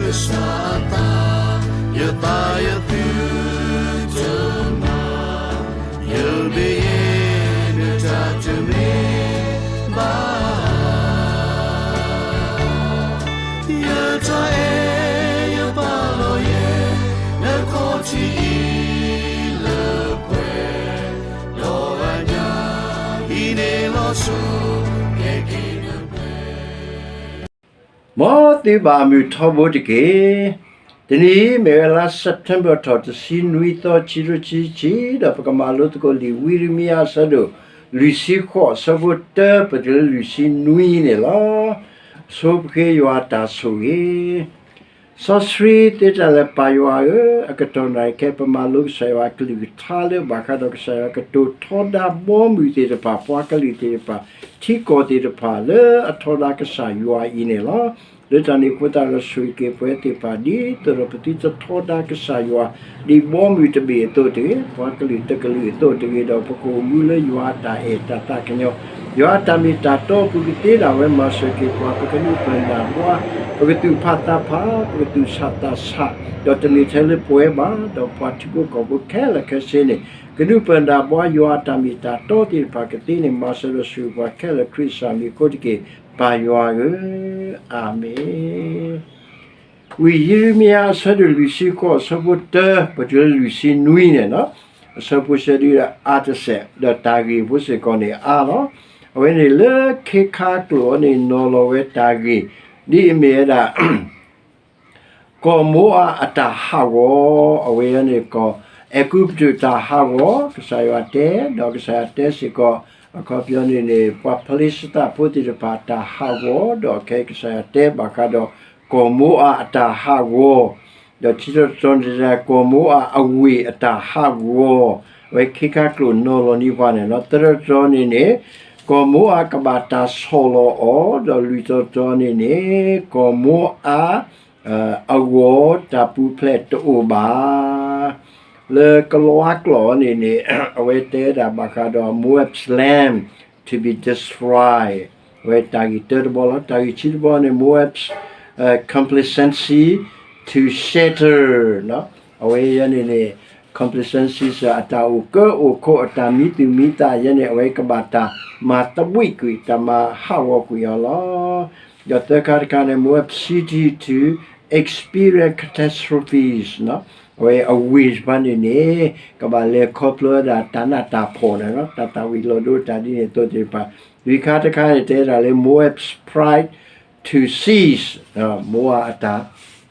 ကစၢ်အသး, ယသးယသုတမၤ, ယမ့ၢ်ယဲ နတၢ်တမ့ၢ်ဘၣ် ယတၢ်အဲၣ်ယပာ်လီၤယဲ နခီၣ်ထံးအံၤလၢပှဲၤ, ဒီးအညၣ်အံၤန့ၣ်လီၤဆိ ကဲက့ၤနပှဲၤ မ်သုဘၣ်မုာ်ထီဘိတက့ၢ်. တနံၤအံၤမ့ၢ်ဝဲလါ September ထီၣ်တဆံနွံသီ ခံကထိခံဆံခံ, ဒီးပကမၤလိသကိးလံာ်ဝံယံးရမံယၤအဆၢဒိၣ်လွံၢ်ဆံဃိး အဆၢဖိတၢ ပတုၤလၢလွံၢ်ဆံနွံန့ၣ်လီၤ. ဆိပဃ့ယွၤအတၢ်ဆိၣ်ဂ့ၤ. စီဆှံသ့တၢ်လၢပၢ်ယွၤဧၢ, အကတီၢ်နၣ်ရံၣ်ခဲ ပမၤလိကစၢ်ယွၤအကလုၢ်ကထါလၢ ဘၣ်ဃးဒီးကစၢ်ယွၤကတိၤထီဒါဘီမုၢ်သ့ၣ်တဖၣ်, ပှၤကလုာ်သ့ၣ်တဖၣ်, ထံကီၢ်သ့ၣ်တဖၣ် လၢအထီဒါကစၢ်ယွၤအံၤန့ၣ်လီၤ. လၢတၢ်န့ၣ်အဃိသတးဒီး ဆိၣ်ဂ့ၤက့ၤပဝဲသ့ၣ်တဖၣ် ဒ်သိးဒီးပသုတထီဒါကစၢ်ယွၤ ဒ်ဘီမုၢ်တဘ့ၣ်အသိးတဂ့ၤ, ပှၤကလုာ်တကလုာ်အသိးတဂ့ၤဒီး ပကအိၣ်မူလၢယွၤအတၢ်အဲၣ်တၢ်သးကညီၤ, ယွၤအတၢ်မ့ၢ်တၢ်တီအပူၤကသ့ဒၣ်ဝဲ မၤစၢၤက့ၤပှၤ ပကနုာ်ပၢၢ်နၢ်ဘှါ, ပကသူၣ်ဖးသးဖး, ပကသူၣ်ဆးသးဆး, ဒီးတမ့ၢ်ထဲလၢပဝဲဘၣ်, ဒီးပှၤထံဖိကီၢ်ဖိခဲလၢာ်ခဲဆ့န့ၣ် ကနုာ်ပၢၢ်နၢ်ဘှါ ယွၤအတၢ်မ့ၢ်တၢ်တီသ့ၣ်တဖၣ်ကသ့န့ၣ် မၤစၢၤဒီးဆိၣ်ဂ့ၤပှၤခဲလၢာ် ခရံာ်စၢ်မံၤအဃိတက့ၢ်, ပၢ်ယွၤဧၢ, အၤမ့ၣ်. ဝံယံးရမံယၤအဆၢဒိၣ်လွံၢ်ဆံဃိး အဆၢဖိတၢ ပတုၤလၢလွံၢ်ဆံနွံန့ၣ်လီၤ. အဆၢဖိဆၢဒုအါတစဲး ဒီးတၢ်ဂ့ၢ်ဖိစ့ၢ်ကီးန့ၣ်အါလီၤ. အဝဲန့ၣ်လၢခ့ခါကျိာ်အံၤန့ၣ် နီၤလီၤဝဲတၢ်ဂ့ၢ် ဒ်အမ့ၢ်ဝဲဒၣ် ကီၢ်မိအးအတၢ်ဟးဂီၤ, အဝဲအံၤန့ၣ်ကီၢ် အဲၤကူပတူးတၢ်ဟးဂီၤ, ကစၢ်ယွၤတဲ, ဒီးကစၢ်ယွၤတဲစ့ၢ်ကီး အခီပညီန့ၣ်န့ၣ် ပှၤဖလ့ၡသးဖိသ့ၣ်တဖၣ်အတၢ်ဟးဂီၤ, ဒီးခဲအံၤကစၢ်ယွၤတဲဘၣ်ဃးဒီး ကီၢ်မိအးအတၢ်ဟးဂီၤ, ဒီးခံတီၤတတီၤန့ၣ် ကီၢ်မိအးအဝ့ၢ်အတၢ်ဟးဂီၤ, အဝဲခ့ခါကျိာ်နီၤလီၤန့ၢ်ပှၤန့ၣ်လီၤ. သၢတီၤတတီၤန့ၣ်န့ၣ် ကီၢ်မိအးကဘၣ်တၢ်ဆီၣ်လီၤအီၤ, ဒီးလွံၢ်တီၤတတီၤန့ၣ်န့ၣ် ကီၢ်မိအး အဂီၢ်တၢ်ပူၤဖျဲးတအိၣ်ဘၣ်. လၢကလံးကျိာ်အံၤန့ၣ်န့ၣ် အဝဲတဲဒၣ်ဘၣ်ဃးဒီး Moab's land to be destroyed, အဝဲတၢ်ဂ့ၢ်တၢတဘီလီၤ. တၢ်ဂ့ၢ်ခံတဘီန့ၣ် Moab's, uh, complacency to shatter, အဝဲအံၤန့ၣ်န့ၣ် complacency စ့ၢ် အတၢ်အိၣ်ကၢအိၣ်ခိး အတၢ်မံသူၣ်မံသးအံၤန့ၣ် အဝဲကဘၣ်တၢ်မၤသဘှံးကွံာ် တၢ်မၤဟးဂီၤကွံာ်အီၤလီၤ. ဒီးသၢခါတခါန့ၣ် Moab city to experience catastrophes, အဝဲအဝ့ၢ်တဖၣ်န့ၣ်န့ၣ် ကဘၣ်လဲၤခီဖျိဝဲဒၣ်တၢ်နးတၢ်ဖှီၣ်န့ၣ်လီၤ. တၢ်သၣ်ဝံၤလီၤဒိတၢ်ဒ်န့ၣ်အသိးသ့ၣ်တဖၣ်, လွံၢ်ခါတခါန့ၣ် တဲဒၣ်လၢ Moab's pride to cease, မိအးအတၢ်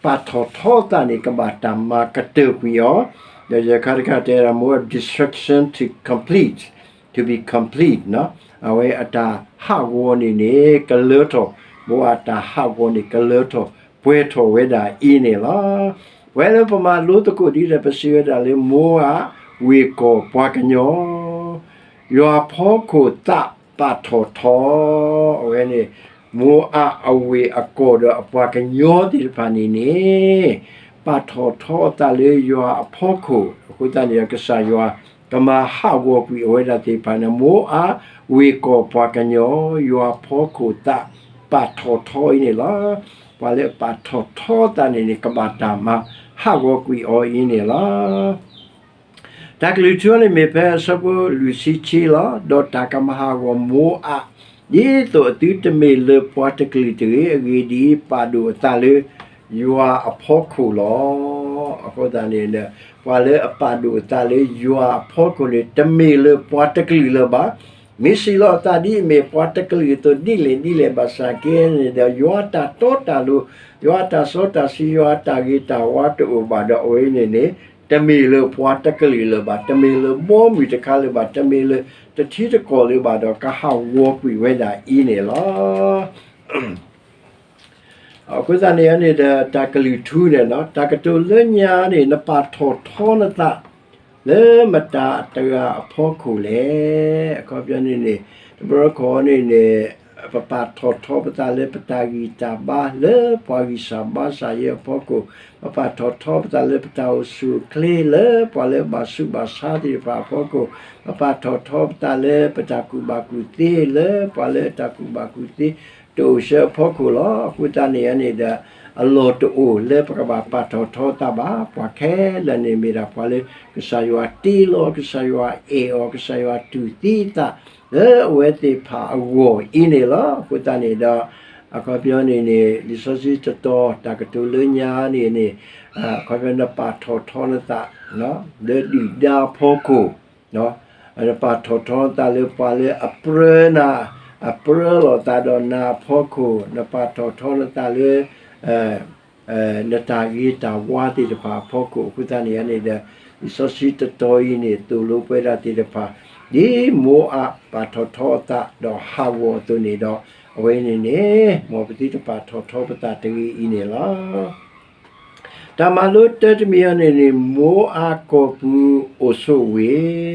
ပာ်ထီၣ်ထီအသးန့ၣ် ကဘၣ်တၢ်မၤကတၢၢ်ကွံာ်အီၤ, ဒီးယဲၢ်ခါတခါတဲဒၣ် Moab destruction to complete, to be complete, အဝဲအတၢ်ဟးဂီၤန့ၣ်န့ၣ် ကလၢထီၣ်, မိအးအတၢ်ဟးဂီၤန့ၣ် ကလၢထီၣ်ပှဲၤထီၣ်ဝဲဒၣ်အံၤန့ၣ်လီၤ. ပဝဲလၢပမၤလိသကိးဒ်လဲၣ် ပစံးဝဲဒၣ်လၢ မိအးဝ့ၢ်ကီၢ်ပှၤကညီ ယွၤဖီခိၣ်သးပာ်ထီၣ်ထီ, အဝဲန့ၣ် မိအးအဝ့ၢ်အကီၢ်ဒီးအပှၤကညီသ့ၣ်တဖၣ်န့ၣ်န့ၣ် ပာ်ထီၣ်ထီအသးလၢယွၤအဖီခိၣ်အဃိသတးန့ၣ်ဒီး ကစၢ်ယွၤကမၤဟးဂီၤကွံာ်အဝဲဒၣ်သ့ၣ်တဖၣ်န့ၣ် မိအးဝ့ၢ်ကီၢ်ပှၤကညီ ယွၤဖီခိၣ်သးပာ်ထီၣ်ထီအံၤန့ၣ်လီၤ. ပှၤလၢအပာ်ထီၣ်ထီအသးန့ၣ်န့ၣ် ကဘၣ်တၢ်မၤဟးဂီၤကွံာ်အီၤအံၤန့ၣ်လီၤ. တၢ်ကလုၢ်ထူန့ၣ်မ့ၢ်ဖဲအဆၢဖိလွံၢ်ဆံခံလီၤ. ဒီးတၢ်ကမၤဟးဂီၤမိအး ဒ်သိးအသုတမ့ၢ်လၢပှၤတကလုာ်တဂ့ၤ, အဂ့ၢ်ဒ်အံၤ, ပာ်ဒိၣ်အသးလၢယွၤအဖီခိၣ်လီၤ. အဃိသတးန့ၣ် ပှၤလၢအပာ်ဒိၣ်အသးလၢယွၤအဖီခိၣ်န့ၣ် တမ့ၢ်လၢပှၤတကလုာ်လၢၤဘၣ်. မ့ၢ်စံးလီၤအသးဒ်အမ့ၢ်ပှၤတကလုာ်အသိးဒ်လဲၣ်ဒ်လဲၣ်ဘၣ်ဆၣ်က့န့ၣ်ဒီး ယွၤအတၢ်တီတၢ်လိၤ, ယွၤအတၢ်စီတၢ်ဆှံ, ယွၤအတၢ်ဂ့ၤတၢ်ဝါတအိၣ်ဘၣ်ဒီး အဝဲအံၤန့ၣ်န့ၣ် တမ့ၢ်လၢပှၤတကလုာ်လၢၤဘၣ်, တမ့ၢ်လၢဘီမုၢ်တခါလၢၤဘၣ်, တမ့ၢ်လၢတထံတကီၢ်လၢၤဘၣ်ဒီး ကဟးဂီၤကွံာ်ဝဲဒၣ်အံၤန့ၣ်လီၤ. အဃိသတးန့ၣ်န့ၣ်ဒီး တၢ်ကလုၢ်ထူန့ၣ်လီၤ. တၢ်ကတိၤလၢညါန့ၣ် နပာ်ထီၣ်ထီနသး လၢမတၤတဂၤအဖီခိၣ်လဲၣ်. အခီပညီန့ၣ်န့ၣ် တဘျီတခီၣ်န့ၣ်န့ၣ် ပပာ်ထီၣ်ထီပသးလၢပတၢ်ဂံၢ်တၢ်ဘါ လၢပှၤဂံၢ်စၢ်ဘါစၢ်ယဲအဖီခိၣ်, ပပာ်ထီၣ်ထီပသးလၢပတၢ်အိၣ်ဆူၣ်အိၣ်ချ့ လၢပှၤလၢအဘၣ်ဆူးဘၣ်ဆါသ့ၣ်တဖၣ်အဖီခိၣ်, ပပာ်ထီၣ်ထီပသးလၢပတၢ်ကူၣ်ဘၣ်ကူၣ်သ့ လၢပှၤလၢအတၢ်ကူၣ်ဘၣ်ကူၣ်သ့ တအိၣ်ဆၢအဖီခိၣ်လီၤ. အဃိသတးန့ၣ်န့ၣ်ဒီး အလီၢ်တအိၣ်လၢပကဘၣ်ပာ်ထီၣ်ထီအသးဘၣ်. ပှၤခဲလၢာ်န့ၣ်မ့ၢ်ဒၣ်ပှၤလၢကစၢ်ယွၤတ့လီၤ, ကစၢ်ယွၤအဲၣ်အီၤ, ကစၢ်ယွၤတူၢ်သံအသးလၢအဝဲသ့ၣ်တဖၣ်အဂီၢ်အံၤန့ၣ်လီၤ. အဃိသတးန့ၣ်ဒီး အခီပညီန့ၣ်န့ၣ် လံာ်စီဆှံတတီၤ တၢ်ကတိၤလၢညါန့ၣ်န့ၣ် အခီပညီနပာ်ထီၣ်ထီနသး လၢဒုၣ်ဒါအဖီခိၣ် နပာ်ထီၣ်ထီနသးလၢပှၤလၢအပြၢနၤ, အပြၢလိာ်သးဒီးနၤအဖီခိၣ်, နပာ်ထီၣ်ထီနသးလၢ နတၢ်ဂ့ၤတၢ်ဝါသ့ၣ်တဖၣ်အဖီခိၣ်. အဃိသတးန့ၣ်န့ၣ်ဒီး လံာ်စီဆှံတတီၤအံၤန့ၣ် သိၣ်လိပှၤဒၣ်သ့ၣ်တဖၣ် ဒ်မိၤအၤပာ်ထီၣ်ထီအသးဒီးဟးဂီၤအသိးန့ၣ်ဒီး အဝဲန့ၣ်န့ၣ် မ်ပသုတပာ်ထီၣ်ထီပသးတဂ့ၤအံၤန့ၣ်လီၤ. တၢ်မၤလိတၢတမံၤအံၤန့ၣ်န့ၣ် မိၤအၤကီၢ်ပူၤအိၣ်ဆိးဝ့ၢ်,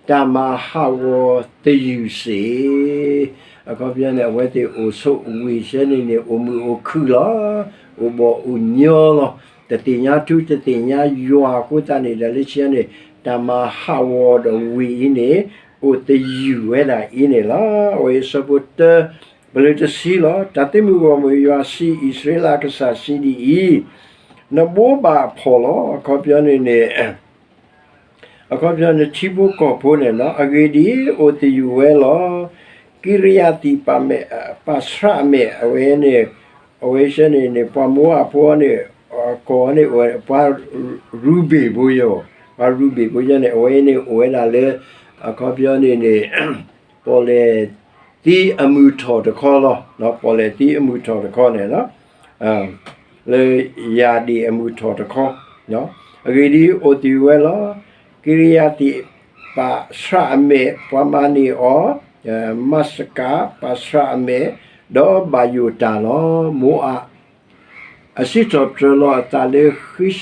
တၢ်မၤဟးဂီၤသယုၢ်စ့ၢ်. အခီပညီန့ၣ် အဝဲသ့ၣ်အိၣ်ဆိးဝ့ၢ်ဆၢန့ၣ်န့ၣ် အိၣ်မုာ်အိၣ်ခုၣ်လီၤ, အိၣ်ဘီၣ်အိၣ်ညီလီၤ, တသ့ၣ်ညါထူတသ့ၣ်ညါယွၤအဃိသတးန့ၣ်ဒီး လၢခံန့ၣ် တၢ်မၤဟးဂီၤဒီးဝ့ၢ်အံၤန့ၣ် အိၣ်သယုၢ်ဝဲဒၣ်အံၤန့ၣ်လီၤ. အဝဲအံၤဆၢဖိတၢ ပလၢတဆံလီၤ. တၢ်သ့ၣ်မုၣ်ဂီၢ်မုၢ်ယွၤစံး အံၣ်စရ့လးအကစၢ်စံးဒ်အံၤ, နဘိးဘၣ်အဖီၣ်လီၤ. အခီပညီန့ၣ်န့ၣ် အခီပညီန့ၣ် ထံဖိကီၢ်ဖိန့ၣ်လီၤ. အဂ့ၢ်ဒ်အံၤ, အိၣ်သယုၢ်ဝဲလီၤ. ကံရယၤသံၣ် ပၢ်ဆှၣ်အမဲာ် အဝဲန့ၣ် အဝဲဆၢန့ၣ်န့ၣ် ပှၤမိၤအၤဖိန့ၣ် ကီၢ်န့ၣ်အိၣ်ဝဲ ပှၤရူၤဘ့ၣ်ဖိယီၤ, ပှၤရူၤဘ့ၣ်ဖိယီၤန့ၣ် အဝဲန့ၣ်အိၣ်ဝဲဒၣ်လၢ အခီပညီန့ၣ်န့ၣ် ပီၣ်လဲၣ်သံအမုၢ်ထီၣ်တခီလီၤ. ပီၣ်လဲၣ်သံအမုၢ်ထီၣ်တခီန့ၣ်လီၤ. လၢယၤဒ့ၣ်အမုၢ်ထီၣ်တခီ, အဂ့ၢ်ဒ်အံၤ, အိၣ်သယုၢ်ဝဲလီၤ. ကံရယၤသံၣ် ပၢ်ဆှၣ်အမဲာ် ပှၤမၤန့ၢ်အီၤ, မၤစကၤ ပၢ်ဆှၣ်အမဲာ်, ဒီးဘၣ်ယိၣ်တၢ်လီၤ. မိၤအၤ အစံးထီၣ်ပတြၢၤလီၤအသးလၢဃ့ၡဘိၣ်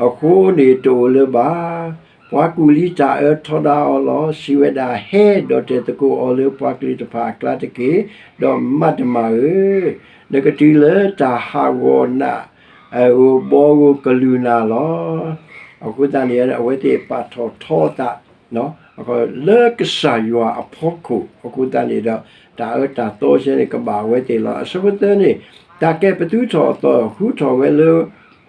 အဃိန့ၣ် တအိၣ်လၢၤဘၣ်. ပှၤကူၣ်လံတၢ်အၢထီဒါအီၤလီၤ. စံးဝဲဒၣ်, ဟဲ, ဒီးတဲသကိးအီၤလၢပှၤကလုာ်တဖၣ်အကျါတက့ၢ်. ဒီးမၤတမၤဧၢ, နကတုၤလၢတၢ်ဟးဂီၤနးဧိၤ ဘီဧိၤကလုၢ်နၤလီၤ. အဃိသတးန့ၣ် အဝဲသ့ၣ်ပာ်ထီၣ်ထီအသး လၢကစၢ်ယွၤအဖီခိၣ်အဃိသတးန့ၣ်ဒီး တၢ်အၢတၢ်သီဆၢန့ၣ် ကဘၣ်အဝဲသ့ၣ်လီၤ. အဆၢဖိသၢန့ၣ်, တၢ်ကဲပသူထီၣ်အသီၣ် ဟူထီၣ်ဝဲလၢ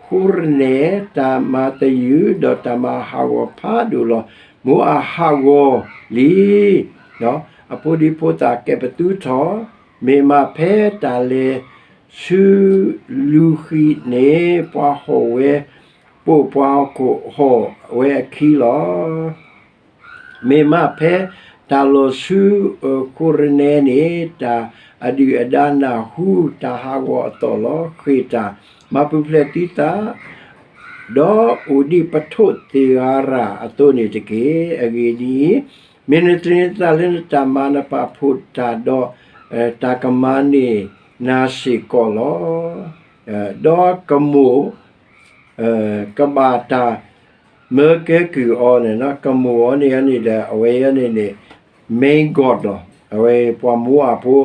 ဟိရနဲၣ်, တၢ်မၤသယုၢ် ဒီးတၢ်မၤဟးဂီၤဖးဒိၣ်လီၤ. မိၤအၤဟးဂီၤလံ အဖိဒံဖိသၣ်ကဲပသူထီၣ်, မ့ၢ်မးဖဲတၢ်လဲၤဆူလူၤဃံၤန့ၣ် ပှၤဟီၣ်ဝဲ ပိာ်ပှၤဟီၣ်ခိၣ်ဟီၣ်ဝဲအခံလီၤ. မ့ၢ်မးဖဲတၢ်လီၤဆူ ဃိရနဲၣ်န့ၣ် တၢ်အဒုၣ်အဒါနၢ်ဟူတၢ်ဟးဂီၤအသီၣ်လီၤ. ဃ့ၢ်တၢ်, မၤပူၤဖျဲးသုသး ဒီးအိၣ်ဒံးပထိၣ်သ့ၣ်ဂၤရၣ်အသိးန့ၣ်တက့ၢ်. အဂ့ၢ်ဒ်အံၤ, မ့ၢ်နသန့ၤနသးလၢနတၢ်မၤ နပာ်ဖှိၣ်တၢ်ဒီး တၢ်ကမၤန့ၢ်နၤစ့ၢ်ကီးလီၤ. ဒီးကမိၣ် ကဘၣ်တၢ်မၢကဲကုၢ်အီၤန့ၣ်လီၤ. ကမိၣ်အီၤန့ၣ်န့ၣ်ဒီး အဝဲအံၤန့ၣ်န့ၣ် main god လီၤ. အဝဲပှၤမိၤအၤဖိ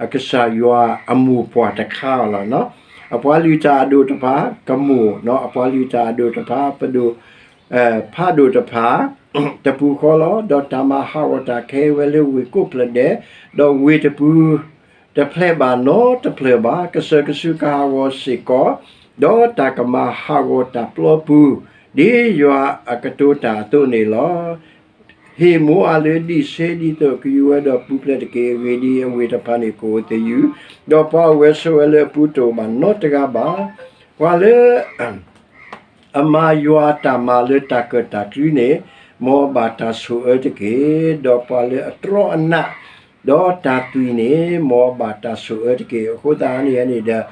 အကစၢ်ယွၤအမိၢ်ပှၢ်တခါလီၤ. အပှၤလုၢ်တၢ်အဒိၣ်တဖၣ် ကမိၣ်, အပှၤလုၢ်တၢ်အဒိၣ်တဖၣ် ပဒိၣ် ဖးဒိၣ်တဖၣ် တပူၤဃီလီၤ. ဒီးတၢ်မၤဟးဂီၤတၢ်ခဲအံၤဝဲလၢဝ့ၢ်ကိးဖျၢၣ်ဒဲး, ဒီးဝ့ၢ်တပူၤ တဖျဲးဘၣ်နီတဖျၢၣ်ဘၣ်. ကစၢၢ်ကဆူးကဟးဂီၤစ့ၢ်ကီး, ဒီးတၢ်ကမၤဟးဂီၤတၢ်ပျီပူၤ ဒ်ယွၤအကတိၤတၢ်အသိးန့ၣ်လီၤ. ဟ့ၣ်မိၤအၤလၢဒံးဆှံဒ်သိးကယူၤဝဲဒီးပူၤဖျဲးတက့ၢ်. အဂ့ၢ်ဒ်အံၤ, အဝ့ၢ်တဖၣ်န့ၣ်ကအိၣ်သယုၢ်, ဒီးပှၤအိၣ်ဝဲဆိးဝဲလၢအပူၤတအိၣ်ဘၣ်နီတဂၤဘၣ်. ပှၤလၢ အမၤယွၤအတၢ်မၤလၢတၢ်ကၢၣ်တၢ်ကျူန့ၣ်, မ်အဘၣ်တၢ်ဆိၣ်အၢတက့ၢ်. ဒီးပှၤလၢအတြီအနး ဒီးတၢ်သွံၣ်န့ၣ်, မ်အဘၣ်တၢ်ဆိၣ်အၢတက့ၢ်. အဃိသတးန့ၣ်န့ၣ်ဒီး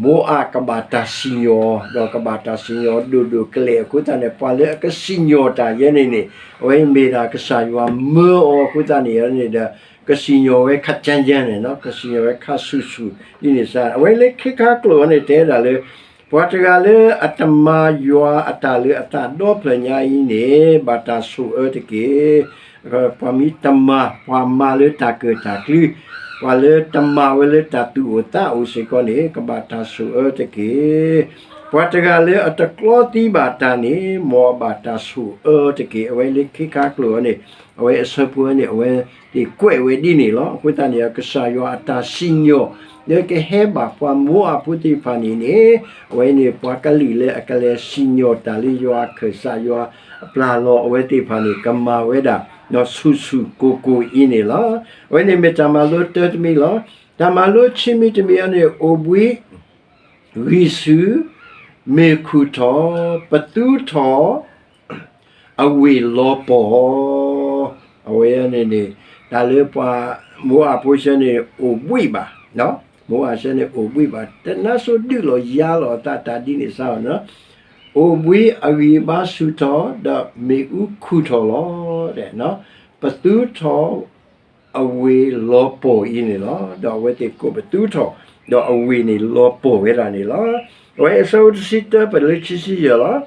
မိၤအၤကဘၣ်တၢ်စံၣ်ညီၣ်, ဒီးကဘၣ်တၢ်စံၣ်ညီၣ်ဒိၣ်ဒိၣ်ကလဲာ်အဃိသတးန့ၣ်, ပှၤလၢအကစံၣ်ညီၣ်တၢ်ယဲန့ၣ်န့ၣ်, အဝဲမ့ၢ်ဒၣ်ကစၢ်ယွၤမၢအီၤအဃိသတးန့ၣ်န့ၣ်ဒီး, ကစံၣ်ညီၣ်ဝဲခးကၠၢကၠၢန့ၣ်, ကစံၣ်ညီၣ်ဝဲခးဆူၣ်ဆူၣ်ဒ်န့ၣ်စ့ၢ်. အဝဲလၢခံခါကျိာ်န့ၣ် တဲဒၣ်လၢ ပှၤတဂၤလၢအတမၤယွၤအတၢ်လၢအသးဒီဖျၢၣ်ညါအံၤန့ၣ်, ဘၣ်တၢ်ဆိၣ်အၢတက့ၢ်. ပှၤမ့ၢ်တမၤ, ပှၤမၤလၢတၢ်ကၢၣ်တၢ်ကျူ, ပှၤလၢတမၤဝဲလၢတၢ်သူၣ်အိၣ်သးအိၣ်စ့ၢ်ကီးန့ၣ်, ကဘၣ်တၢ်ဆိၣ်အၢတက့ၢ်. ပှၤတဂၤလၢအတကျီသံဘၣ်တၢ်န့ၣ် မ်အဘၣ်တၢ်ဆိၣ်အၢတက့ၢ်. အဝဲလၢခ့ခါကျိာ်အံၤန့ၣ် အဝဲအဆၢဖိန့ၣ် အဝဲသ့ၣ်ကွဲးဝဲဒ်န့ၣ်လီၤ. အဃိသတးန့ၣ် ကစၢ်ယွၤအတၢ်စံၣ်ညီၣ် လၢကဟဲဘၣ်ပှၤမိအၤဖိသ့ၣ်တဖၣ်န့ၣ်န့ၣ် အဝဲန့ၣ်ပှၤကလုာ်လၢအကလဲၤစံၣ်ညီၣ်တၢ်လၢယွၤအခၢၣ်စး ယွၤအပျၢ်လီၤအဝဲသ့ၣ်တဖၣ်န့ၣ် ကမၤဝဲဒၣ် ဒီးဆူၣ်ဆူၣ်ကိၢ်ကိၢ်အံၤန့ၣ်လီၤ. အဝဲန့ၣ်မ့ၢ်တၢ်မၤလိတၢတမံၤလီၤ. တၢ်မၤလိခံမံၤတမံၤအံၤန့ၣ် အိၣ်ဘှံး ဂံၢ်ဆူၣ်, မ့ၢ်ခူၣ်ထီၣ်, ပသူထီၣ်, အဝ့ၢ်လီၤပီၢ်. အဝဲန့ၣ်န့ၣ် တၢ်လၢပှၤမိအၤဖိဆၢန့ၣ် အိၣ်ဘှံးဘၣ်, မိအၤဆၢန့ၣ်အိၣ်ဘှံးဘၣ်, တနါစိဒုးလီၤယါလီၤအသးတၢ်ဒ်န့ၣ်စ့ၢ်ကီးန့ၣ်လီၤ. အိၣ်ဘှံးအဂံၢ်အဘါဆူၣ်ထီၣ် ဒီးမ့ၣ်အူခူၣ်ထီၣ်လီၤ. ပသူထီၣ် အဝ့ၢ်လီၤပီၢ်အံၤန့ၣ်လီၤ. ဒီးအဝဲသ့ၣ်ကိးပသူထီၣ်, ဒီးအဝ့ၢ်န့ၣ်လီၤပီၢ်ဝဲဒၣ်န့ၣ်လီၤ. အဝဲအဆၢဖိတဆံတၢပၢၢ်လၢခံဆံယဲၢ်လီၤ.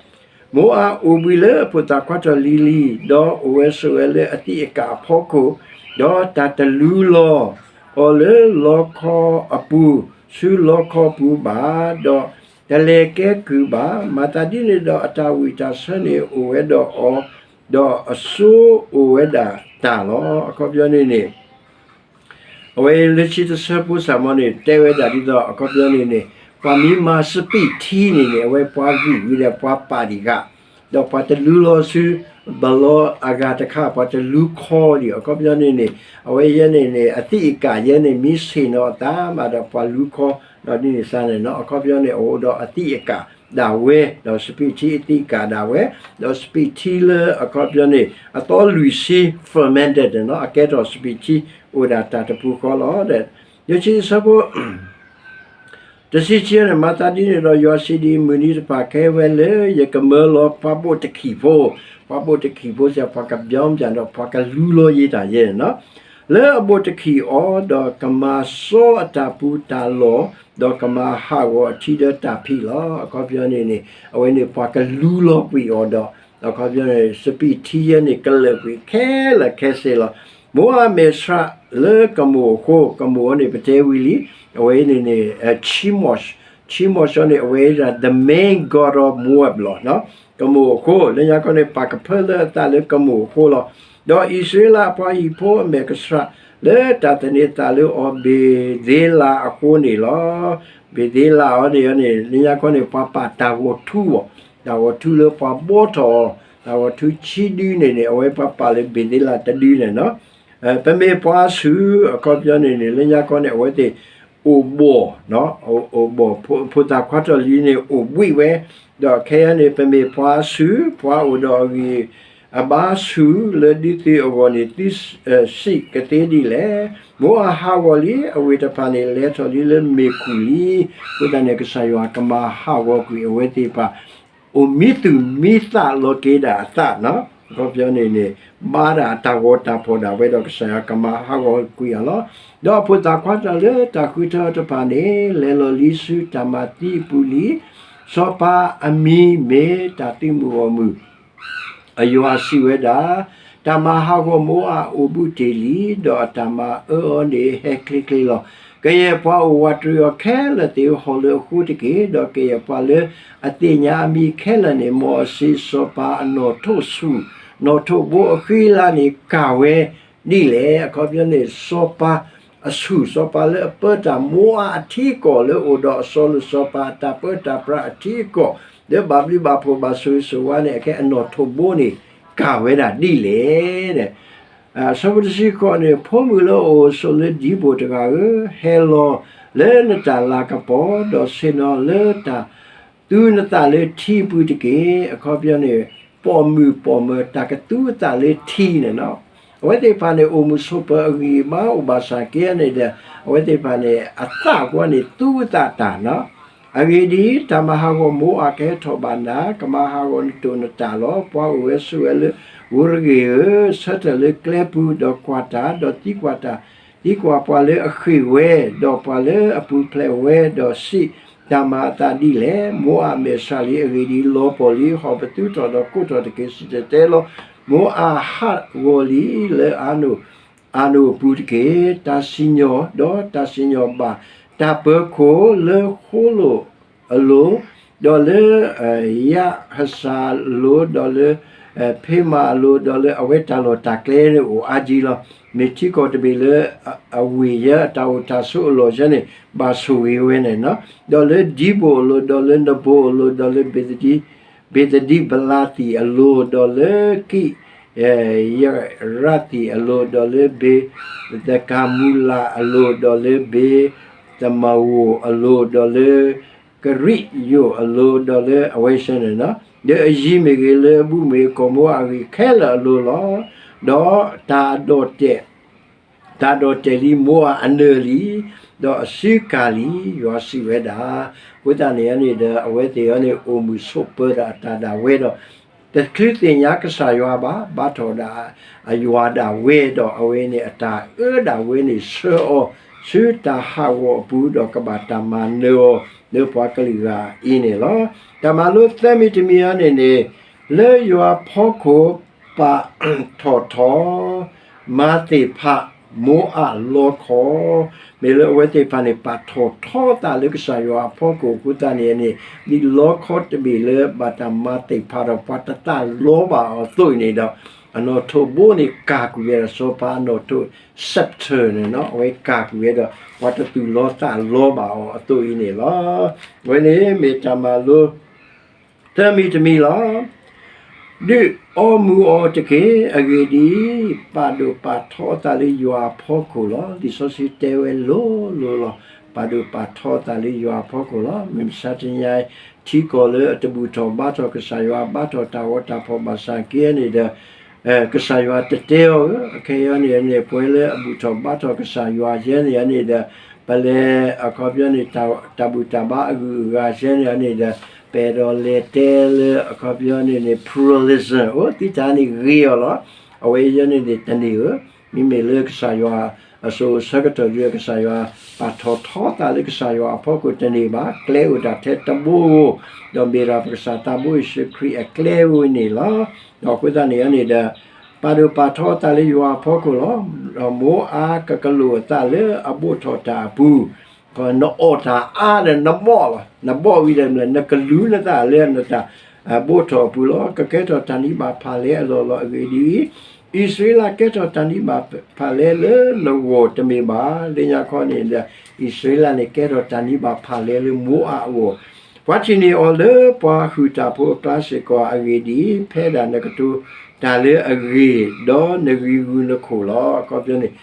မိအၤအိၣ်ဘှံးလၢအဖိသၣ်ခွါထီၣ်လံၤလံၤ, ဒီးအိၣ်ဝဲဆိးဝဲလၢအသံးအကာ်အဖီခိၣ်, ဒီးတၢ်တလူလီၤအီၤလၢလီခီအပူၤ, ဆူလီခီပူၤဘၣ်, ဒီးတလဲၤကဲကုၢ်ဘၣ်. မၤသးဒ်န့ၣ်ဒီးအတၢ်ဝံၣ်တၢ်ဆၢန့ၣ်အိၣ်ဝဲဒီးအီၤ, ဒီးအစိအိၣ်ဝဲဒၣ်တၢ်လီၤ. အခီပညီန့ၣ်န့ၣ် အဝဲလၢခံတဆၢဖိစၢ်မီန့ၣ် တဲဝဲဒၣ်ဒ်သိး အခီပညီန့ၣ်န့ၣ် ပှၤမ့ၢ်မၤစပံးထံန့ၣ်န့ၣ် အဝဲပှၤဂံၢ်ဝံၤဒီးပှၤပာ်ဒံးဃာ်, ဒီးပှၤတလူလီၤဆူ ဘလီအဂၤတခါ ပှၤတလူခီဒံး အခီပညီန့ၣ်န့ၣ် အဝဲယဲန့ၣ်န့ၣ် အသံးအကာ်ယဲန့ၣ် မ့ၢ်ဆ့ၣ်နီၤအသးမးဒီးပှၤလူခီ, ဒီးဒ်န့ၣ်စ့ၢ်န့ၣ် အခီပညီန့ၣ် အအိၣ်ဒီးအသံးအကာ်ဒၣ်ဝဲ, ဒီးစပံးထံအသံးအကာ်ဒၣ်ဝဲ, ဒီးစပံးထံလၢအခီပညီန့ၣ် အသီလွံၢ်ဆံ fermented န့ၣ်လီၤ, အကဲထီၣ်စပံးထံ အိၣ်ဒၣ်တၢ်တပူၤဃီလီၤ. ဒီးဆၢဖိ တဆံခံန့ၣ် မၤသးဒ်န့ၣ်ဒီးယွၤစံးဒ်အံၤ, မုၢ်နံၤတဖၣ်ခဲဝဲလၢယကမၢလီၤပှၤဘိးတခီၣ်ဖိ, ပှၤဘိးတခီၣ်ဖိစ့ၢ် ပှၤကဘျီဘျၣ်ဒီးပှၤကလူလီၤယံာ်တၢ်ယဲန့ၣ်လီၤ, လၢအဘိးတခီၣ်အီၤ ဒီးကမၤစီအတၢ်ပူၤတၢ်လီၢ်, ဒီးကမၤဟးဂီၤအထံဒီးတၢ်ဖံးလီၤ. အခီပညီန့ၣ်န့ၣ် အဝဲန့ၣ်ပှၤကလူလီၤကွံာ်အီၤဒီး အခီပညီန့ၣ် စပံးထံယဲန့ၣ် ကလၢာ်ကွံာ်ခဲလၢာ်ခဲဆ့လီၤ. မိအၤမဲာ်ဆှးလၢကမိၣ်အဃိ, ကမိၣ်အီၤန့ၣ် ပတဲဝံၤလံ, အဝဲအံၤန့ၣ်န့ၣ် Chemosh, Chemosh အီၤန့ၣ် အဝဲဒၣ် the main god of Moab လီၤ. ကမိၣ်အဃိ, လၢညါခီန့ၣ် ပာ်ကဖၢလၢအသးလၢကမိၣ်အဃိလီၤ. ဒီးအံၣ်စရ့လးအပှၤဟံၣ်ဖိအမဲာ်ကဆှး လၢတၢ်သန့ၤသးလၢအီၤဘ့ၤသ့လးအဃိန့ၣ်လီၤ. ဘ့ၤသ့လးအီၤန့ၣ်န့ၣ် လၢညါခီန့ၣ် ပှၤပာ်တၢ်ဂီၤထူအီၤ, တၢ်ဂီၤထူလၢပှၤဘှီထီၣ်အီၤ, တၢ်ဂီၤထူဆံဒုန့ၣ်န့ၣ် အဝဲပှၤပာ်လၢဘ့ၤသ့လးတဒုန့ၣ်လီၤ. ပမ့ၢ်ပှၤဆူၣ် အခီပညီန့ၣ်န့ၣ် လၢညါခီန့ၣ် အဝဲသ့ၣ်အိၣ်ဘှီၣ်, အိၣ်ဘှီၣ်, ဖိသၣ်ခွါထီၣ်လံၤန့ၣ် အိၣ်ဘှံးဝဲ, ဒီးခဲအံၤန့ၣ် ပမ့ၢ်ပှၤဆူၣ်, ပှၤအိၣ်ဒီးအဂံၢ်အဘါဆူၣ်လၢဒုးသုးအဂီၢ်န့ၣ် သုစံးကသ့ဒ်လဲၣ်. မိအၤဟးဂီၤလံ, အဝ့ၢ်တဖၣ်န့ၣ် လဲၤထီၣ်လံလၢမ့ၣ်ခူၣ်လံ. အဃိသတးန့ၣ် ကစၢ်ယွၤကမၤဟးဂီၤကွံာ်အဝဲသ့ၣ်တဖၣ် အိၣ်မံသူၣ်မံသးလီၤက့ၤဒၣ်အသးန့ၣ်လီၤ. အခီပညီန့ၣ်န့ၣ် ဘါဒၣ်တၢ်ဂီၤတၢ်ဖီၣ်ဒၣ်ဝဲဒီး ကစၢ်ယွၤကမၤဟးဂီၤကွံာ်အီၤလီၤ. ဒီးအဖိသၣ်ခွါတၢၢ်လၢတၢ်ဃုထၢတဖၣ်န့ၣ် လဲၤလီၤလံဆူတၢ်မၤသံအပူၤလံ. စီၤပၤအမံၤမ့ၢ်တၢ်သုးမုၢ်ဂီၢ်မုၢ် အယွၤစံးဝဲဒၣ်, တၢ်မၤဟးဂီၤမိအၤအိၣ်ဘူးတ့ၢ်လံ, ဒီးအတၢ်မၤအၢအီၤန့ၣ်ဟဲချ့ချ့လီၤ. ကယဲၢ်ပှၤအိၣ်ဝးတရံးအီၤခဲလၢာ်သ့ၣ်ဟီၣ်လၢအဃိတက့ၢ်. ဒီးကယဲၢ်ပှၤလၢအသ့ၣ်ညါအမံၤခဲလၢာ်န့ၣ် မ်အစံး, စီၤပၤအနီၣ်ထိးဆူၣ်, နီၣ်ထိးဘိအဃံအလၤန့ၣ်ကၢ်ဝဲဒ်လဲၣ်. အခီပညီန့ၣ် စီၤပၤအဆူၣ်, စီၤပၤလၢအပၢတၢ်မိအၤအထံအကီၢ် လၢအအိၣ်ဒီးအစီၤလိၣ်စီၤပၤအတၢ်ပၢတၢ်ပြးအထံအကီၢ် လၢဘၣ်ဘျုးဘၣ်ဖှိၣ်ဘၣ်ဆိၣ်ဂ့ၤဆိၣ်ဝါန့ၣ် အခဲအနီၣ်ထိးဘိန့ၣ် ကၢ်ဝဲဒၣ်ဒ်လဲၣ်. အဆၢဖိတဆံဃိးန့ၣ်, ဖိမုၣ်လၢအအိၣ်ဆိးလၢဒံးဘိၣ်တဂၤဧၢ, ဟဲလီၤလၢနတၢ်လၤကပီၤ, ဒီးဆ့ၣ်နီၤလၢတၢ်သူနသးလၢထံအပူၤတက့ၢ်. အခီပညီန့ၣ် ပိာ်မုၣ်ပိာ်မၢၤတၢ်ကသူအသးလၢထံန့ၣ်လီၤ. အဝဲသ့ၣ်တဖၣ်န့ၣ် အိၣ်မုာ်ဆိးပၢၤအဂံၢ်အဘါအိၣ်ဘၣ်ဆၣ်က့န့ၣ်ဒီး အဝဲသ့ၣ်တဖၣ်န့ၣ် အသးကွၢ်န့ၣ်သူအသးတၢ်န့ၣ်လီၤ. အဂ့ၢ်ဒ်အံၤ, တၢ်မၤဟးဂီၤမိအၤကဟဲထီၣ်ဘၣ်နၤ, ကမၤဟးဂီၤနတိာ်နတၢ်လီၤ. ပှၤအိၣ်ဝဲဆိးဝဲလၢဂိၤတဂ့ၤဧၢ, ဆၢထၢၣ်လၢကျဲပူၤ, ဒီးကွၢ်တၢ်, ဒီးသံကွၢ်တၢ်, သံကွၢ်ပှၤလၢအဃ့ၢ်ဝဲ, ဒီးပှၤလၢအပူၤဖျဲးဝဲ, ဒီးစံး, တၢ်မၤအသးဒ်လဲၣ်. မိအၤမဲာ်ဆှးလံ, အဂ့ၢ်ဒ်အံၤ, လီၤပီၢ်လံ, ဟီၣ်ပသူထီၣ်ဒီးကိးထီၣ်တက့ၢ်. စံၣ်တဲၤတဲလီၤ. မိအၤဟးဂီၤလံလၢအနိၣ်, အနိၣ်အပူၤတက့ၢ်. တၢ်စံၣ်ညီၣ်, ဒီးတၢ်စံၣ်ညီၣ်ဘၣ်တၢ်ပၢၤခိၣ်လၢဃိလိာ်အလိၤ, ဒီးလၢယၣ်ဟစၤအလိၤ, ဒီးလၢဖ့မၤအလိၤ, ဒီးလၢအဝဲတၢ်လီၢ်တၢ်ကျဲန့ၣ်အိၣ်အါကံလီၤ. မ့ၢ်ထံကီၢ်တဘ့ၣ်လၢအဝ့ၢ်ယဲအတၢ်အိၣ်တၢ်ဆိးအလီၢ်ယဲန့ၣ် ဘၣ်ဆိၣ်ဂ့ၤဝဲန့ၣ်, ဒီးလၢဒံဘိၣ်အလိၤ, ဒီးလၢနဘိၣ်အလိၤ, ဒီးလၢ ဘ့ၤသဒံးဘလါသံၣ်အလိၤ, ဒီးလၢကံးယရၣ်သံၣ်အလိၤ, ဒီးလၢဘ့ၤသကၤမူလးအလိၤ, ဒီးလၢဘ့ၤသမဝိၣ်အလိၤ, ဒီးလၢကရံးယိၣ်အလိၤ, ဒီးလၢအဝဲဆဲန့ၣ်, လၢအယံၤမ့ၢ်ဂ့ၤ, လၢအဘူးမ့ၢ်ဂ့ၤ, ကီၢ်မိအဂ့ၢ်ခဲလၢာ်အလိၤလီၤ. ဒီးတၢ်ဒိးတဲာ် တၢ်ဒိးတဲာ်လံမိအါအနၢၤလံ, ဒီးအစုကၢ်လံ, ယွၤစံးဝဲဒၣ်. အဃိသတးန့ၣ်န့ၣ်ဒီး အဝဲသ့ၣ်အံၤန့ၣ် အိၣ်မုာ်ဆိးပၢၤဒီးအတၢ်ဒၣ်ဝဲဒီး တချုးသ့ၣ်ညါကစၢ်ယွၤဘၣ်, ဘါထီၣ်ဒၣ်အယွၤဒၣ်ဝဲဒီး အဝဲန့ၣ်အတၢ်အၢဒၣ်ဝဲန့ၣ် ဆှၢအီၤဆူတၢ်ဟးဂီၤအပူၤ ဒီးကဘၣ်တၢ်မၤနၢၤအီၤ လၢပှၤကလုာ်ဂၤအံၤန့ၣ်လီၤ. တၢ်မၤလိသၢမံၤတမံၤအံၤန့ၣ်န့ၣ် လၢယွၤဖီခိၣ် ပာ်ထီၣ်ထီ မၤသ့ၣ်ဖး မိအးလီခီ, မ့ၢ်လၢအဝဲသ့ၣ်တဖၣ်န့ၣ် ပာ်ထီၣ်ထီသးလၢကစၢ်ယွၤအဖီခိၣ်အဃိသတးန့ၣ်န့ၣ် ဒ်လီခီတဘ့ၣ်လၢဘၣ်တၢ်မၤသ့ၣ်ဖးဒီးပှၤတသးလီဘၣ်အီၤအသိးအံၤန့ၣ်ဒီး အနီၣ်ထိးဘိန့ၣ်ကၢ်ကွံာ်ဝဲဒီး စီၤပၤအနီၣ်ထိး scepter န့ၣ် အဝဲကၢ်ကွံာ်ဝဲဒီး ပှၤတသူၣ်လီသးလီဘၣ်အီၤအသိးအံၤန့ၣ်လီၤ. အဝဲန့ၣ်မ့ၢ်တၢ်မၤလိ သၢမံၤတမံၤလီၤ. ဒုးအီမူၤအီၤတက့ၢ်. အဂ့ၢ်ဒ်အံၤ, ပာ်ဒိၣ်ပာ်ထီအသးလၢယွၤအဖီခိၣ်လီၤ. လံာ်စီဆှံတဲဝဲလိၤလိၤလီၤ. ပာ်ဒိၣ်ပာ်ထီအသးလၢယွၤအဖီခိၣ်လီၤ. မုၢ်မဆါတနံၤအံၤ ထံကီၢ်လၢအတဘူၣ်ထီၣ်ဘါထီၣ်ကစၢ်ယွၤ ဘါထီၣ်တၢ်ဂီၤတၢ်ဖီၣ်ဘၣ်ဆၣ်က့န့ၣ်ဒီး ကစၢ်ယွၤတတဲအီၤဧၢ, အခဲအံၤန့ၣ်န့ၣ် ပဝဲလၢအဘူၣ်ထီၣ်ဘါထီၣ်ကစၢ်ယွၤယဲန့ၣ်န့ၣ်ဒီး ပလဲၤအခီပညီန့ၣ် တၢ်ဘူၣ်တၢ်ဘါအဂုၤအဂၤယဲန့ၣ်န့ၣ်ဒီး ပအဲၣ်ဒိးလဲၤတဲလၢအခီပညီန့ၣ်န့ၣ် pluralism အိၣ်သံတၢ်န့ၣ်ဂ့ၤအီၤလီၤ. အဝဲယဲန့ၣ်န့ၣ်တန့ၢ်ဧၢ, မ့မ့ၢ်လၢကစၢ်ယွၤအစိၤအဆၢကတီၢ်ဒ်ကစၢ်ယွၤ ပာ်ထီၣ်ထီသးလၢကစၢ်ယွၤအဖီခိၣ်တန့ၢ်ဘၣ်, ကျဲအိၣ်ဒၣ်ထဲတဘိဧိၤ, ဒီးမ့ၢ်ဒၣ်ပကစၢ်သးဘိယ့ၣ်ၡူးခရံာ်အကျဲဧိၤန့ၣ်လီၤ. ဒီးအဃိသတးန့ၣ်န့ၣ်ဒီး ပာ်ဒိၣ်ပာ်ထီအသးလၢယွၤအဖီခိၣ်လီၤ. ဒီးမိအါကကလူးအသးလၢအဘိၣ်ထီၣ်တၢ်အပူၤ, နအီၣ်တၢ်အါဒီးနဘီၣ်လီၤ. နဘီၣ်ဝံၤဒီးမ့ၢ် နကလူးနသးလၢနတၢ်ဘိၣ်ထီၣ်အပူၤလီၤ. ကကဲထီၣ်တၢ်နံၣ်ဘၣ်ဖၣ်လဲအလီၢ်လီၤ. အဂ့ၢ်ဒ်အံၤ, အံၣ်စရ့လးကဲထီၣ်တၢ်နံၣ်ဘၣ်ဖၣ်လဲလၢနဂီၢ်တမ့ၢ်ဘၣ်. လၢညါခီန့ၣ်ဒီး အံၣ်စရ့လးန့ၣ် ကဲထီၣ်တၢ်နံၣ်ဘၣ်ဖၣ်လဲလၢမိအါအဂီၢ်, ပှၤထံၣ်န့ၢ်အီၤလၢပှၤဟုၣ်တၢ်ဖိအကျါစ့ၢ်ကီး. အဂ့ၢ်ဒ်အံၤ, ဖဲဒၣ်နကတိၤတၢ်လၢအဂ့ၤ, ဒီးနဂံၢ်ဂုာ်နခိၣ်လီၤ. အခီပညီန့ၣ်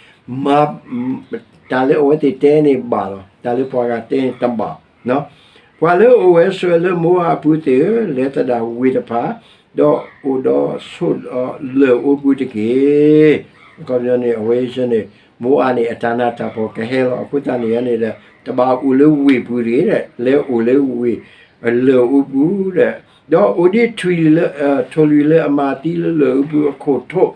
မၤ တၢ်လၢအဝဲသ့ၣ်တဲန့ၣ်ဘၣ်လီၤ. တၢ်လၢပှၤဂၤတဲန့ၣ်တဘၣ်. ပှၤလၢအအိၣ်ဝဲဆိးဝဲလၢမိအါအပူၤသ့ၣ်ဧၢ, လဲၤသဒၣ်ဝ့ၢ်တဖၣ်, ဒီးအိၣ်ဒီးဆိးဒီးလၢၢ်အိပူၤတက့ၢ်. အခီပညီန့ၣ် အဝဲဆၢန့ၣ် မိအါန့ၣ်အတၢ်နးတၢ်ဖှီၣ်ကဟဲလီၤ. အဃိသတးန့ၣ်န့ၣ်ဒီး တဘၣ်အိၣ်လၢဝ့ၢ်ပူၤတဂ့ၤ, လဲၤအိၣ်လၢဝ့ၢ်လၢၢ်အိပူၤဒီး, ဒီးအိၣ်ဒ် ထိၣ်လွံၢ်လၢအမၤသံလၢလၢၢ်အိပူၤအခိၣ်ထိး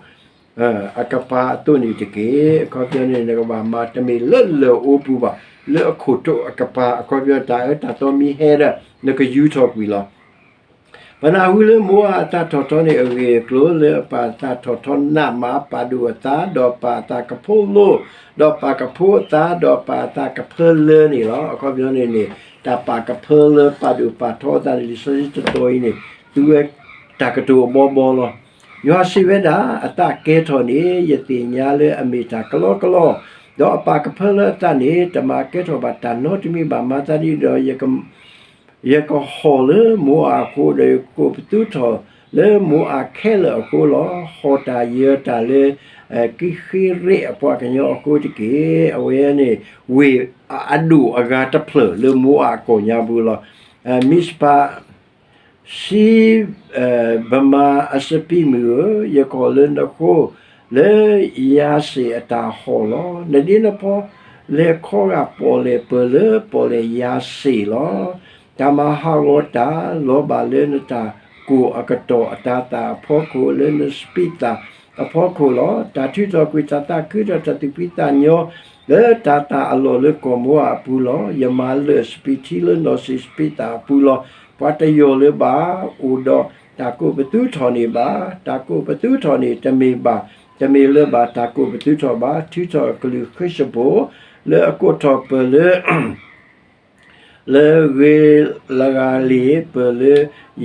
အကပၤအသိးန့ၣ်တက့ၢ်. အခီပညီန့ၣ် နကဘၣ်မၤတမ့ၢ်လၢလၢၢ်အိပူၤဘၣ်, လၢအခိၣ်ထိးအကပၤ. အခီပညီတၢ်အၢတၢ်သီမ့ၢ်ဟဲဒီး နကယူၤထီၣ်ကွံာ်လီၤ. ပနၢ်ဟူလၢမိအါအသးထီၣ်ထီန့ၣ်အဂ့ၢ်အကျိၤ, လၢအပာ်အသးထီၣ်ထီနးမး, ပာ်ဒိၣ်အသး, ဒီးပာ်အသးကဖိလိ, ဒီးပာ်ကဖိအသး, ဒီးပာ်အသးကဖၢလၢန့ၣ်လီၤ. အခီပညီန့ၣ်န့ၣ် တၢ်ပာ်ကဖၢလၢ ပာ်ဒိၣ်ပာ်ထီအသးန့ၣ် လံာ်စီဆှံတတီၤအံၤန့ၣ် သူဝဲတၢ်ကတိၤအဘီဘီလီၤ. ယွၤစံးဝဲဒၣ်, အသးကဲထီၣ်န့ၣ် ယသ့ၣ်ညါလၢအမ့ၢ်တၢ်ကလီကလီ, ဒီးအပာ်ကဖၢလၢအသးန့ၣ် တမၤကဲထီၣ်ဘၣ်တၢ်နီတမံၤဘၣ်. မၤသးဒ်ဒီး ယကဟီၣ်လၢမိအါအဃိ, ဒီးယကကိးပသူထီၣ်လၢမိအါခဲလၢာ်အဃိလီၤ. ဟီၣ်တၢ်ယၢၤတၢ်လၢ ကံဃ့ရ့းအပှၤကညီအဃိတက့ၢ်. အဝဲန့ၣ် ဝ့ၢ်အဒိၣ်အဂၤတဖျၢၣ်လၢမိအါအကိာ်ညါပူၤလီၤ. မံးစပၤ စံး, ပမၤအစပံးမုၢ်ဧၢ, ယကဟီၣ်လၢနဃိ, လၢယၤစ့ၣ်အတၢ်ဟီၣ်လီၤ. နဒ့နဖီလဲၤခီဂာ်ပီၣ်လဲၣ်ပၢၢ်လၢပီၣ်လဲၣ်ယၤစ့ၣ်လီၤ. တၢ်မၤဟးဂီၤတၢ်လီၤဘၣ်လၢနတၢ်ကိၢ်အကတီၢ်အတၤသၣ်အဖီခိၣ်, လၢနစပံးသၣ်အဖီခိၣ်လီၤ. တၢ်ထုးထီၣ်ကွံာ်တၢ်သးခုဒီးတၢ်သူၣ်ဖှံသးညီ လၢတၤသၣ်အလီၢ်လၢကီၢ်မိအါအပူၤလီၤ. ယမၤလၢၢ်စပံးထံလၢနီၢ်စံၣ်စပံးသၣ်အပူၤလီၤ. ပှၤတယီၢ်လၢၤဘၣ်, အိၣ်ဒီးတၢ်ကိးပသူထီၣ်န့ၣ်ဘၣ်. တၢ်ကိးပသူထီၣ်န့ၣ် တမ့ၢ်ဘၣ်, တမ့ၢ်လၢၤဘၣ်တၢ်ကိးပသူထီၣ်ဘၣ်. ထုးထီၣ်အကလုၢ်ဃ့ၢ်စပိၢ် လၢအကိးထီၣ်ပၢၢ်လၢ လၢဂ့ၤလဂၤလံၤပၢၢ်လၢ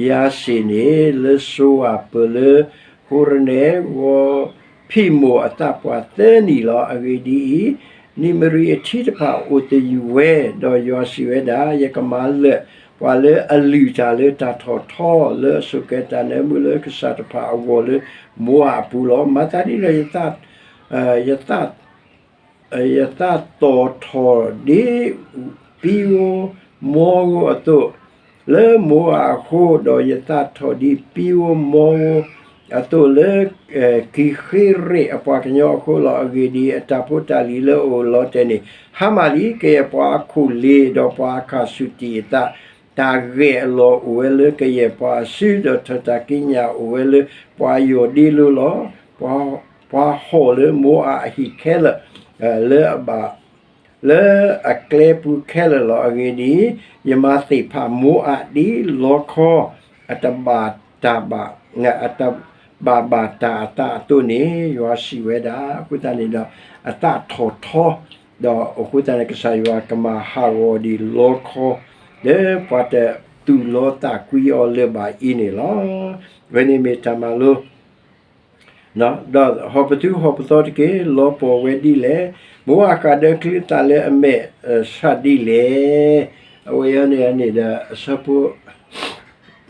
ယၤစ့ၣ်န့ၣ်, လၢစိၤဝၤပၢၢ်လၢဟိရနဲ, ဂီၤဖံးမိၢ်အသးပှၢ်သၢနံၣ်လီၤ. အဂ့ၢ်ဒ်အံၤ, နံၤမရံၤအထံတဖၣ်အိၣ်သယုၢ်ဝဲ, ဒီးယွၤစံးဝဲဒၣ်, ယကမၤလၢာ်ပှၤလၢအလုၢ်တၢ်လၢတၢ်ထီၣ်ထီ, လၢအစိာ်ကဲၤတၢ်နၢမူလၢကစၢ်တဖၣ်အဂီၢ်လၢမိအးအပူၤလီၤ. မၤသးဒ်န့ၣ်ဒီး ယသး ယသးသီၣ်ထီၣ်ဒ် ပံဧိၤမီဧိၤအသိး လၢမိအးအဃိ, ဒီးယသးထီၣ်ဒ်ပံဧိၤမီဧိၤအသိးလၢ ကံၤဃ့ရ့းအပှၤကညီအဃိလီၤ. အဂ့ၢ်ဒ်အံၤ, အတၢ်ဖိတၢ်လံၤလၢအအိၣ်လီၤတဲာ်န့ၣ် ဟါမၢ်လံ. ကယဲၢ်ပှၤအခိၣ်လ့ၤ ဒီးပှၤအခၣ်ဆူၣ်တံၢ်အသး, တၢ်ဂဲၤအလီၢ်အိၣ်ဝဲလၢကယဲၢ်ပှၤအစု, ဒီးထၢၣ်တၢ်ကံးညာ်အိၣ်ဝဲလၢပှၤယီၢ်ဒ့လိၤလီၤ. ပှၤဟီၣ်လၢမိအးအဟံၣ်ခဲလၢာ် လၢအဘၣ် လၢအကျဲပူၤခဲလၢာ်လီၤ. အဂ့ၢ်ဒ်အံၤ, ယမၤသ့ၣ်ဖးမိအးဒ်လီခီ အတဘၣ်တၢ်ဘၣ် အတဘၣ်ဘၣ်တၢ်အသးအသိးန့ၣ် ယွၤစံးဝဲဒၣ်. အဃိသတးန့ၣ်ဒီး အသးထီၣ်ထီ, ဒီးအဃိသတးန့ၣ် ကစၢ်ယွၤကမၤဟးဂီၤဒ်လီခီ လၢပှၤတသူၣ်လီသးကွံအီၤလၢၤဘၣ်အံၤန့ၣ်လီၤ. အဝဲန့ၣ်မ့ၢ်တၢ်မၤလိ ဒီးဟီၣ်ပသုးဟီၣ်ပသီတက့ၢ်, လီၤပှီၢ်ဝဲဒ်လဲၣ်. မိအးဃးဒၢချံအသးလၢအမဲာ်ဆှးဒ်လဲၣ်. အဝဲအံၤန့ၣ်န့ၣ်ဒီး အဆၢဖိ ခံဆံဃု ပ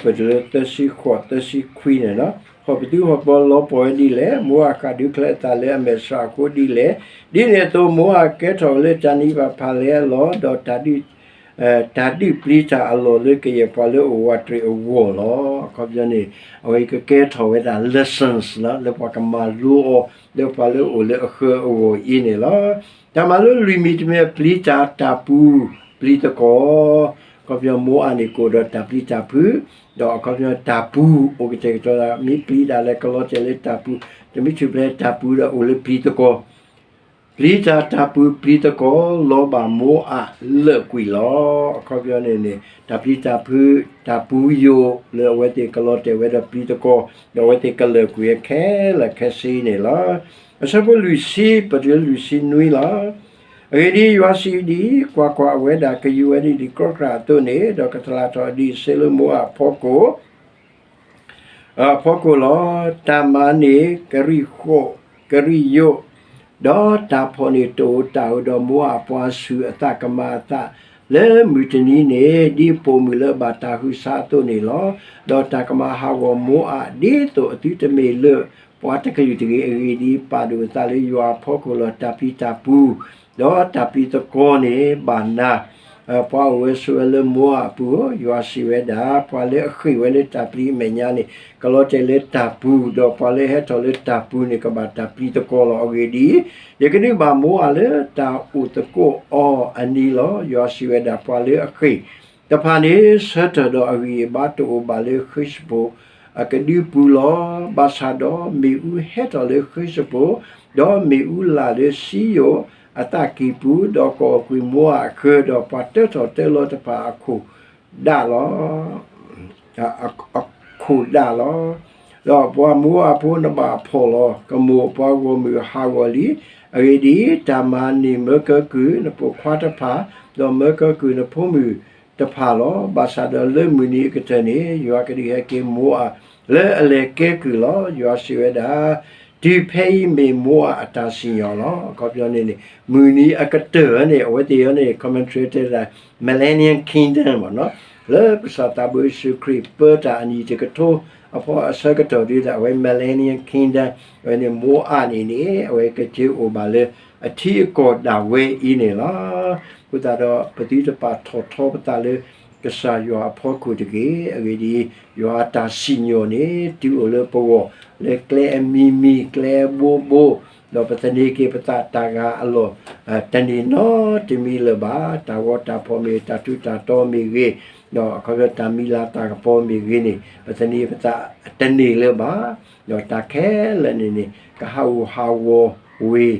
တုၤလၢသၢဆံဃိး သၢဆံခွံန့ၣ်လီၤ. ဟီၣ်ပသုးဟီၣ်ပသီလီၤပှီၢ်ဝဲဒ်လဲၣ်. မိအးဃးဒၢချံအသးလၢအမဲာ်ဆှးအဃိဒ်လဲၣ်. ဒ်န့ၣ်အသိး မိအးကဲထီၣ်ဝဲလၢတၢ်နံၤဘၣ်ဖၣ်လဲအလီၢ်, ဒီး တၢ်ဒုးပျံၤတၢ်အလီၢ်လၢကယဲၢ်ပှၤလၢအအိၣ်ဝးတရံးအဂီၢ်လီၤ. အခီပညီန့ၣ် အဝဲကကဲထီၣ်ဝဲဒၣ် lessons လီၤ လၢပှၤကမၤလိအီၤ လၢပှၤလၢအအိၣ်လၢအဃၢၤအဂီၢ်အံၤန့ၣ်လီၤ. တၢ်မၤလိလွံၢ်မံၤတမံၤ ပျံၤတၢ်တၢ်ပူၤပျံၤသကိး, အခီပညီမိအးန့ၣ်ကအိၣ်ဒီးတၢ်ပျံၤတၢ်ဖုး, ဒီးအခီပညီတၢ်ပူၤအိၣ်ကတဲာ်ကတီၤသး မ့ၢ်ပျံၤတၢ်လၢကလီၤတဲာ်လၢတၢ်ပူၤ, တမ့ၢ်ထုးဖျဲးတၢ်ပူၤဒီးအိၣ်လၢပျံၤသကိး ပျံၤတၢ်တၢ်ပူၤပျံၤသကိး လီၤဘၣ်မိအးလၢာ်ကွံာ်လီၤ. အခီပညီန့ၣ်န့ၣ် တၢ်ပျံၤတၢ်ဖုး တၢ်ပူၤယိာ်လၢအဝဲသ့ၣ်ကလီၤတဲာ်ဝဲဒီးပျံၤသကိး, ဒီးအဝဲသ့ၣ်ကလၢာ်ကွံာ်ဝဲခဲလၢာ်ခဲဆ့န့ၣ်လီၤ. အဆၢဖိလွံၢ်ဆံ ပတုၤလၢလွံၢ်ဆံနွံလီၤ. အဂ့ၢ်ဒ်အံၤ, ယွၤစံးဒ်အံၤ, ကွၢ်ကွၢ်, အဝဲဒၣ်ကယူၤဝဲဒၣ်ဒ်ကိးကရၢ်အသိးန့ၣ်, ဒီးကသလၣ်ထီၣ်အဒံးအဆၢလၢမိအးအဖီခိၣ် အဖီခိၣ်လီၤ. တၢ်မၤန့ၣ်ကရံၣ်ဃိးကရံၣ်ယိး, ဒီးတၢ်ဖီၣ်န့ၣ်တအိၣ်တၢ်အၢ, ဒီးမိအးအပှၤဆူၣ်အသးကမၤအသးလၢမုၢ်တနံၤန့ၣ်, ဒ်ပိာ်မုၣ်လၢအဘၣ်တၢ်ဟုးဆါအသိးန့ၣ်လီၤ. ဒီးတၢ်ကမၤဟးဂီၤမိအးဒ်သိးအသုတမ့ၢ်လၢပှၤတကလုာ်တဂ့ၤ. အဂ့ၢ်ဒ်အံၤ, ပာ်ဒိၣ်အသးလၢယွၤအဖီခိၣ်လီၤ. တၢ်ပျံၤတၢ်ပူၤ ဒီးတၢ်ပျံၤသကိးန့ၣ်ဘၣ်နၤ ပှၤအိၣ်ဝဲဆိးဝဲလၢမိအးအပူၤဧၢ, ယွၤစံးဝဲဒၣ်, ပှၤလၢအဃ့ၢ်ဝဲလၢတၢ်ပျံၤအမဲာ်ညါန့ၣ် ကလီၤတဲာ်လၢတၢ်ပူၤ, ဒီးပှၤလၢအဟဲထီၣ်လၢတၢ်ပူၤန့ၣ် ကဘၣ်တၢ်ပျံၤသကိးလီၤ. အဂ့ၢ်ဒ်အံၤ, ယကဒုးဘၣ်မိအးလၢတၢ်အိၣ်သကိးအီၤအနံၤလီၤ. ယွၤစံးဝဲဒၣ်ပှၤလၢအဃ့ၢ်တဖၣ်န့ၣ် ဆၢထၢၣ်ဒီးအဂံၢ်အဘါတအိၣ်ဘၣ်လၢဃ့ၢ်စပိၤအကဒုပူၤလီၤ. ဘၣ်ဆၣ်ဒီးမ့ၣ်အူဟဲထီၣ်လၢဃ့ၢ်စပိၤ, ဒီးမ့ၣ်အူလၢ်လၢစံယိၣ်အသးကံၢ်ပူၤ, ဒီးကအီၣ်ကွံာ်မိအးအဃၢၤ, ဒီးပှၤတၢထီၣ်တၢလီၤတဖၣ်အခိၣ်ဒၣ်လီၤ. အခိၣ်ဒၣ်လီၤ. ဒီးပှၤမိအးဖိနဘၣ်ဖှီၣ်လီၤ. ကမိၣ်ပှၤဂီၢ်မုၢ်ဟးဂီၤလံ. အဂ့ၢ်ဒ်အံၤ, တၢ်မၤန့ၢ်မၢကၢကုၢ်နပိာ်ခွါတဖၣ်, ဒီးမၢကၢကုၢ်နဖိမုၣ်တဖၣ်လီၤ. ဘၣ်ဆၣ်ဒီးလၢမုၢ်နံၤအကတၢၢ်န့ၣ် ယွၤကဒုးဟဲက့ၤမိအးလၢအလဲၤကဲကုၢ်လီၤ. ယွၤစံးဝဲဒၣ်, တုၤဖဲအံၤမ့ၢ်မိအးအတၢ်စံၣ်ညီၣ်လီၤ. အခီပညီန့ၣ်န့ၣ် မုၢ်နံၤအကတၢၢ်န့ၣ် အဝဲသ့ၣ်အံၤန့ၣ် commentary တဲဒၣ် millennial kingdom လီၤ. လၢကစၢ်သးဘိယ့ၣ်ၡူးခရံာ်ပၢတၢ်အနံၣ်တကထိ အဖီအဆၢကတီၢ်ဒ်သိး အဝဲ millennial kingdom အဝဲန့ၣ်မိအးန့ၣ်န့ၣ် အဝဲကက့ၤအိၣ်ဘၣ်လၢအထံအကီၢ်ဒၣ်ဝဲအံၤန့ၣ်လီၤ. အဃိသတးဒီး ပသုတပာ်ထီၣ်ထီပသးလၢ ကစၢ်ယွၤအဖီခိၣ်တက့ၢ်. အဂ့ၢ်ဒ်အံၤ, ယွၤအတၢ်စံၣ်ညီၣ်န့ၣ် တုၤအိၣ်လၢပဂီၢ် လၢကျဲအမံၤမံၤ ကျဲအဘိဘိ, ဒီးပသန့ၤက့ၤပသးတၢ်ဂၤအလီၢ် တန့ၢ်နီတမံၤလၢၤဘၣ်. တၢ်ဂီၤတၢ်ဖီၣ်မ့ၢ်ဂ့ၤ, တၢ်ထူးတၢ်တီၤမ့ၢ်ဂ့ၤ, ဒီးအခီပညီတၢ်မံၤလၤသၣ်ကပီၤမ့ၢ်ဂ့ၤန့ၣ် ပသန့ၤပသးတန့ၢ်လၢၤဘၣ်. ဒီးတၢ်ခဲလၢာ်န့ၣ်န့ၣ် ကဟးဂူာ်ဟးဂီၤဝ့ၤ, ဒီး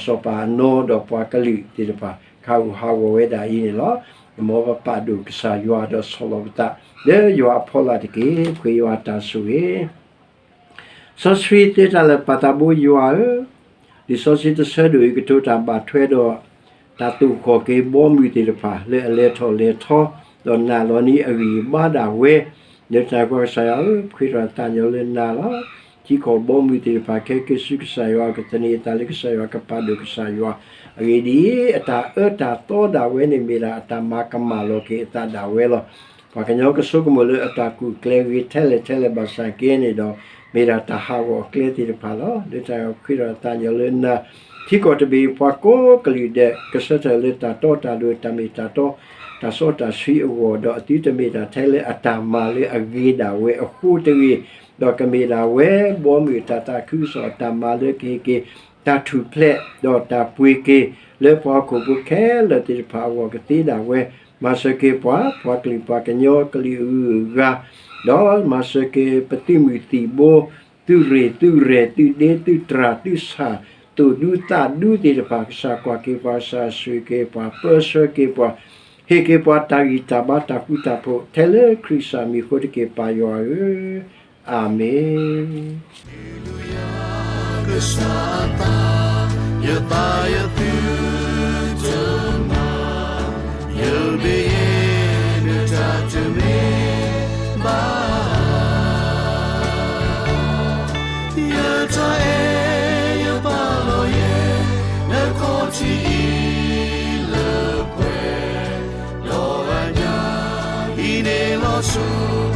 စီၤပၤအနီၢ်ဒီးပှၤကလုာ်သ့ၣ်တဖၣ် ကဟးဂူာ်ဟးဂီၤဝဲဒၣ်အံၤန့ၣ်လီၤ. မ်ပပာ်ဒိၣ်ကစၢ်ယွၤဒီးဆီၣ်လီၤပသး လၢယွၤအဖီလာ်တက့ၢ်. ပဃ့ယွၤတၢ်ဆိၣ်ဂ့ၤ စီဆှံသ့တၢ်လၢာ်ပၢ်သးဘိယွၤဧၢ, လံာ်စီဆှံတဆၢဒိၣ်အံၤ ကတိၤတၢ်ဘၣ်ထွဲဒီး တၢ်သိၣ်ဃီၣ်က့ၤဘီမုၢ်သ့ၣ်တဖၣ် လၢအလဲၤထီၣ်လဲၤထီ, ဒီးနာ်လီၤန့ၢ်အဂံၢ်အဘါဒၣ်ဝဲ, လၢတၢ်ကွၢ်ကစၢ်ယွၤဧၢ, ပဃ့ထီၣ်သးညီလၢနၤလီၤ. ထံကီၢ်ဘီမုၢ်သ့ၣ်တဖၣ် ခဲက့ၤဆူကစၢ်ယွၤ ကသန့ၤအသးလၢကစၢ်ယွၤ ကပာ်ဒိၣ်ကစၢ်ယွၤ, အဂ့ၢ်ဒ်အံၤ, အတၢ်အၢတၢ်သီဒၣ်ဝဲန့ၣ် မ့ၢ်ဒၣ်အတၢ်မၤကမၣ်လီၤက့ၤအသးဒၣ်ဝဲလီၤ. ပှၤကညီကဆိကမိၣ်လၢအတၢ်ကူၣ်ကျဲၤဂ့ၤထဲလဲၣ်ထဲလဲၣ်ဘၣ်ဆၣ်က့န့ၣ်ဒီး မ့ၢ်ဒၣ်တၢ်ဟးဂီၤအကျဲသ့ၣ်တဖၣ်လီၤ. လၢတၢ်ပဃ့ထီၣ်သးညီလၢနၤ, ထံကီၢ်တဘ့ၣ်ပှၤကိးကလုာ်ဒဲး ကဆၢထၢၣ်လၢတၢ်တီတၢ်လိၤ တၢ်မ့ၢ်တၢ်တီ တၢ်စီတၢ်ဆှံအဂီၢ် ဒီးအသုတမ့ၢ်တၢ်ထဲလၢအတၢ်မၤလၢအဂ့ၤဒၣ်ဝဲအဃိတဂ့ၤ, ဒီးကမ့ၢ်ဒၣ်ဝဲ ဘီမုၢ်တၢ်သးခုကစီၣ်အတၢ်မၤလၢကဟ့ၣ်က့ၤ တၢ်ထူၣ်ဖျဲး ဒီးတၢ်ပှ့ၤက့ၤ လၢပှၤဟီၣ်ခိၣ်ဖိခဲလၢာ်သ့ၣ်တဖၣ်အဂီၢ် ကသ့ဒၣ်ဝဲ, မၤစၢၤက့ၤပှၤ, ပှၤကလုာ်ပှၤကညီကလုာ်အဂုၤအဂၤ, ဒီးမၤစၢၤက့ၤပသုးမုၢ်သံၣ်ဘိ, သုးရ့ၣ်သုးရဲၣ် သုးဒ့သုးတြၢ် သုးဆၣ်, သိၣ်ဒူသးဒူသ့ၣ်တဖၣ် ကစၢ်ကွၢ်က့ၤပှၤ ကစၢ်ဆိၣ်ဂ့ၤက့ၤပှၤ ပၢဆှၢက့ၤပှၤ, ဟ့ၣ်က့ၤပှၤတၢ်ဂံၢ်တၢ်ဘါတၢ်ဃူတၢ်ဖိး ထဲလၢခရံာ်ကစၢ်မံၤအဃိတက့ၢ် ပၢ်ယွၤဧၢ, အၤမ့ၣ်. ကစၢ်အသး, ယသးယသုတမၤ, ယမ့ၢ်ယဲနတၢ်တမ့ၢ်ဘၣ်, ယတၢ်အဲၣ်ယပာ်လီၤယဲ, နခီၣ်ထံးအံၤလၢပှဲၤ, ဒီးအညၣ်အံၤန့ၣ်လီၤဆိ